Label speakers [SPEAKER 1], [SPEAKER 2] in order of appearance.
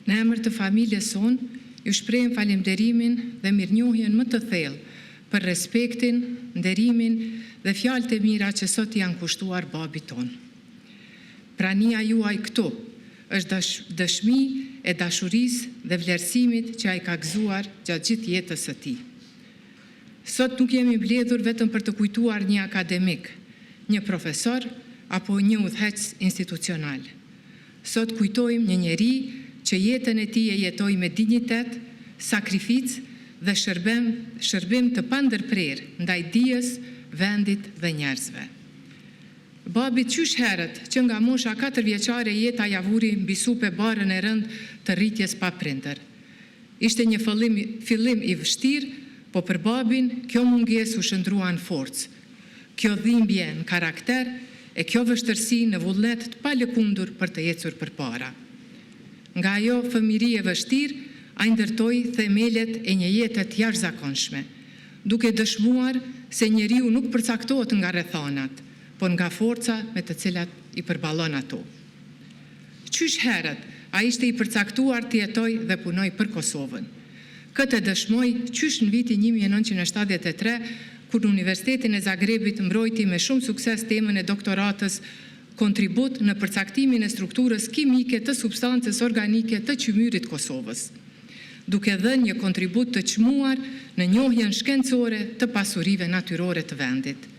[SPEAKER 1] Në emër të familjes sonë, ju shprehim falënderimin dhe mirënjohjen më të thellë për respektin, nderimin dhe fjalët e mira që sot i janë kushtuar babit tonë. Prania juaj këtu është dëshmi e dashurisë dhe vlerësimit që ai ka gëzuar gjatë gjithë jetës së tij. Sot nuk jemi mbledhur vetëm për të kujtuar një akademik, një profesor apo një udhëheqës institucional. Sot kujtojmë një njeri që jetën e tij e jetoi me dinjitet, sakrificë dhe shërbim të pandërprerë ndaj dijes, vendit dhe njerëzve. Babit qysh herët, që nga mosha katërvjeçare, jeta ia vuri mbi supe barrën e rëndë të rritjes pa prindër. Ishte një fillim i vështirë, po për babin kjo mungesë u shndërrua në forcë, kjo dhimbje në karakter, e kjo vështirësi në vullnet të palëkundur për të ecur përpara. Nga ajo fëmijëri e vështirë ai ndërtoi themelet e një jete të jashtëzakonshme, duke dëshmuar se njeriu nuk përcaktohet nga rrethanat, por nga forca me të cilat i përballon ato. Qysh herët ai ishte i përcaktuar të jetojë dhe punojë për Kosovën. Këtë e dëshmoi qysh në vitin 1973, kur në Universitetin e Zagrebit mbrojti me shumë sukses temën e doktoratës “Kontribut në përcaktimin e strukturës kimike të substancës organike të qymyrit të Kosovës”, duke dhënë një kontribut të çmuar në njohjen shkencore të pasurive natyrore të vendit.